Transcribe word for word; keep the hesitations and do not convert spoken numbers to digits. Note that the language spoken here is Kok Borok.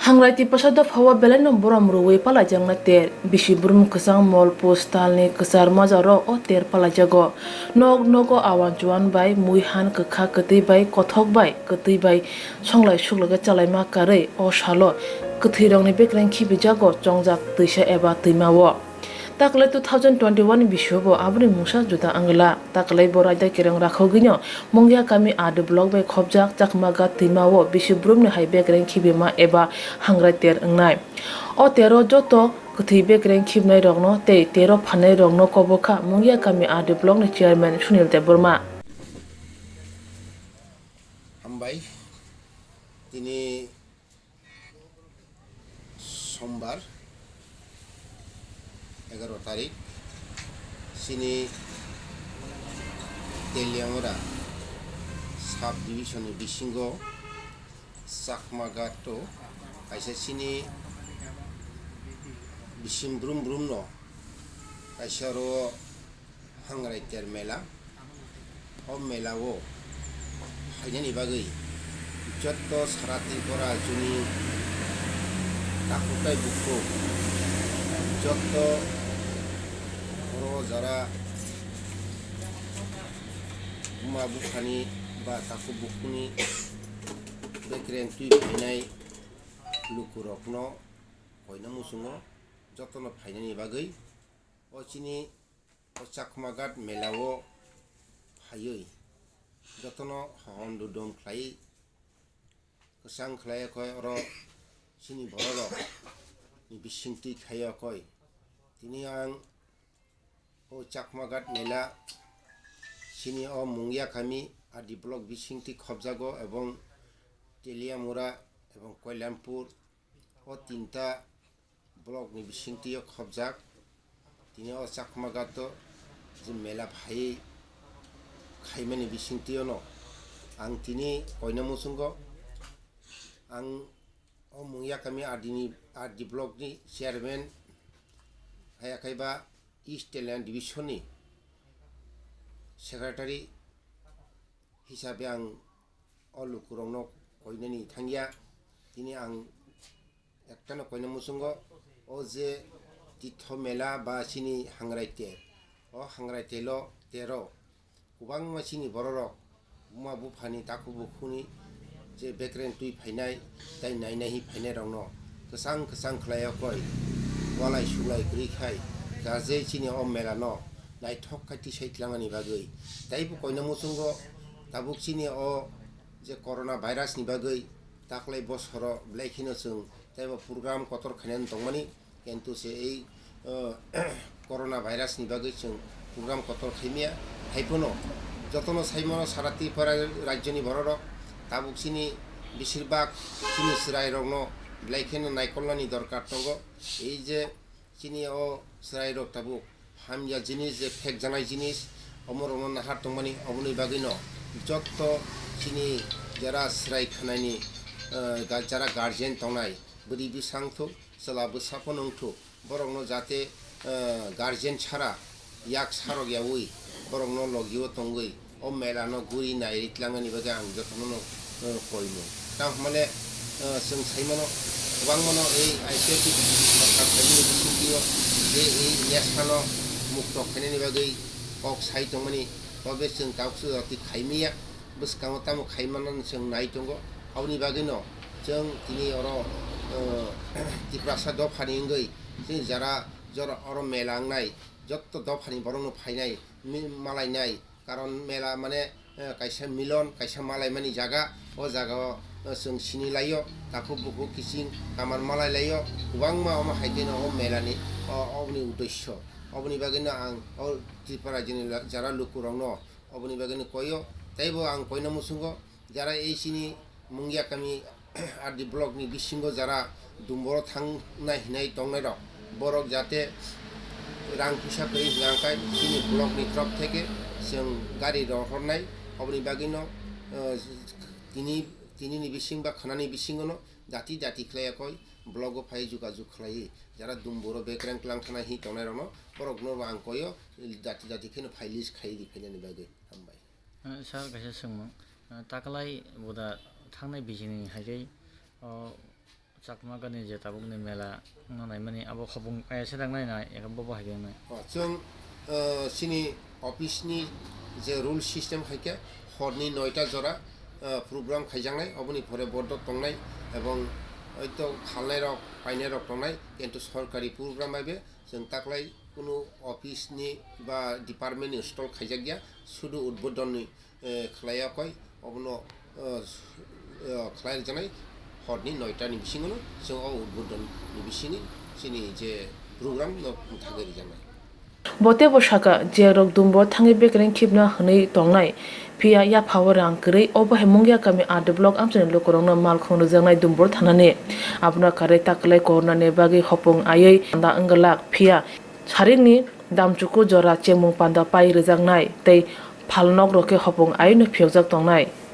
Hangrai Tiprasa dophao belaino borom rwui palaijaknai ter. Bisi brum kwchang mol pus talni kwchar mojarok o ter palaijago. Nok nogo awan chuan bai, muihan kwkha kwtwi bai, kothok bai kwtwi bai songlai suklaiwi chalaima karwi o salo kwthwirokni bekreng khibijago chongjak twisa eba twimao. Taklai two thousand twenty-one ni bisio bo aboni mungsa juda wngla. Taklai bo raida kereng rakhogwino Mungya kami R D block bai khopjak Chakmagat twimao bisi brumni hai bekreng khibima eba hangrai ter wngnai. O tero joto kwthwi bekreng khibnairokno tei tero phannairokno kobokha Mungya kami R D blockni chairman Sunil Debbarma. Hambai, tini Sombar, egaro tarik, chini Teliamura sub division ni bisingo Chakmagato kaisa chini bising brum brum no kaisa oro Hangrai ter mela. O mela o phainani bagwi jotto sara Tripura rajyoni takhuk tai bukhuk jotto oro jara buma buphani ba takhuk bukhukni bekreng twi phainai lukurokno koina muchungo jottono phainani bagwi o chini o Chakmaghat mela o phaiwi jotono hohon dudum khlai kwchang khlai koi oro chini bororok ni bisingtwi khai o koi. Tini ang o Chakmaghat mela chini o Mungya kami R D block bisingtwi khopjago ebong Teliamura ebong Koilampur o tinta block ni bisingtwi o khopjak. Tini o Chakmaghat o je mela phai khaimani bisingtwi o no ang tini koina muchungo ang o Mungya kami R D ni R D block ni chairman haya kaiba East Teliang division ni secretary hisabe ang o lukurokno koinani thangya. Tini ang ektano koina muchungo o je Titho mela ba chini Hangrai tel, o Hangrai telo tero kwbangma chini bororok buma buphani takhuk bukhukni je bekreng twi phainai tei nainai hi phainairokno kwchang kwchang khlai o koi walai suklai kwrwi khai kaje chini o mela no naithok khai tisai tlangani bagwi. Tei bo koina muchungo tabuk chini o je corona virus ni bagwi taklai bosoro belai kheno chwng teibo program kotor khainani tongmani, kintu se ei, o, corona virus ni bagwi chwng program kotor khaimya. Haiphano jotono saimano sara Tripura rajyoni bororok tabuk chini besirbak chini chwrairokno belai kheno naikolnani dorkar tongo. Ei je chini o chwrairok tabuk hamya jinis je phekjaknai jinis omorokno nahar tongmani, oboni bagwino jotto chini jara chwrai khanaini, eh, ga-, jara guardian tongnai, bwrwi bwsa wngthok, chwla bwsa phano wngthok, borokno jate, eh, guardian sara yak sarok yaui borokno logio tongwi o mela no guri nai ri tlangani bagwi ang jotono no, eh, koimung. Tamo hwnmale, eh, chwng saimano, kwbangmano ei I C F T sorkar phaimani bisingtwi o je ei nesha no mukto khainani bagwi kok sai tongmani, tobe chwng kauksu jati khaimaya, bwskango tamo khaimanani chwng nai tongo. Aboni bagwino chwng tini oro, eh, Tiprasa dophani wngwi chini jara jora oro mela wngnai, jotto dophani borokno phainai, mi-, malainai, Karon mela mane, eh, kaisa milon, kaisa malaimani jaga, o jaga o, eh, chwng sini laio, takhuk bukhuk kiching kaman malai laio, kwbangma omo hai kheno o mela ni, o, oboni uddesyo. Oboni bagwino ang o Tripura jini la-, jara lukurokno oboni bagwino koio, teibo ang koina muchungo, jara ei chini Mungya kami R D block ni bisingo jara dumboro thangnai hinai tongnairok, borok jate rang puisa kwrwi hwnka hwnkhe chini block ni torop theke chwng gari rohornai, oboni bagwino, eh, tini, tinini bising ba khwnani bisingono jati jati khlai yakoi block o phai jogajog khlaiwi jara dumboro bekreng twlang thana hi tongnairokno borokno ang koio jati jati kheno phai list khai riphainani bagwi. Hambai. Eh, sir, kaisa swngmung. Eh, taklai boda thangnai bijini hai khe, o, Chakma gani je tabukni mela wngna naimani abo hopung ayasa dangnai na eka bobo hai dangnai? O, chwng, o, chini office ni je rule system hai khe horni noita jora, o, program khaijaknai, oboni pore bodo tongnai ebong oito khalnai rok painai rok tongnai, kintu sorkari program bai be chwng taklai kunu office ni ba department ni stall khaijakya, sudu udbodhon ni eh, khlaiya koi, obono, eh, eh, khlai rwjaknai horni noita ni bisingo no chwng o udbodhon ni bisini chini je program no thangwi rwjaknai. Bo teibo sakha, je rok Dumbor thangwi bekereng khibna hwnwi tongnai, phiya yaphao rang kwrwi. Obo hai Mungia kami R D block amchaini lukurokno malkhung rwjaknai Dumbor thanani. Abono karwi taklai corona ni bagwi hopung aiwi panda wngwlak, phiya Sarikni damchuku jora chengmung panda pai rwjaknai tei phalnokrok khe hopung aino phiyokjak tongnai.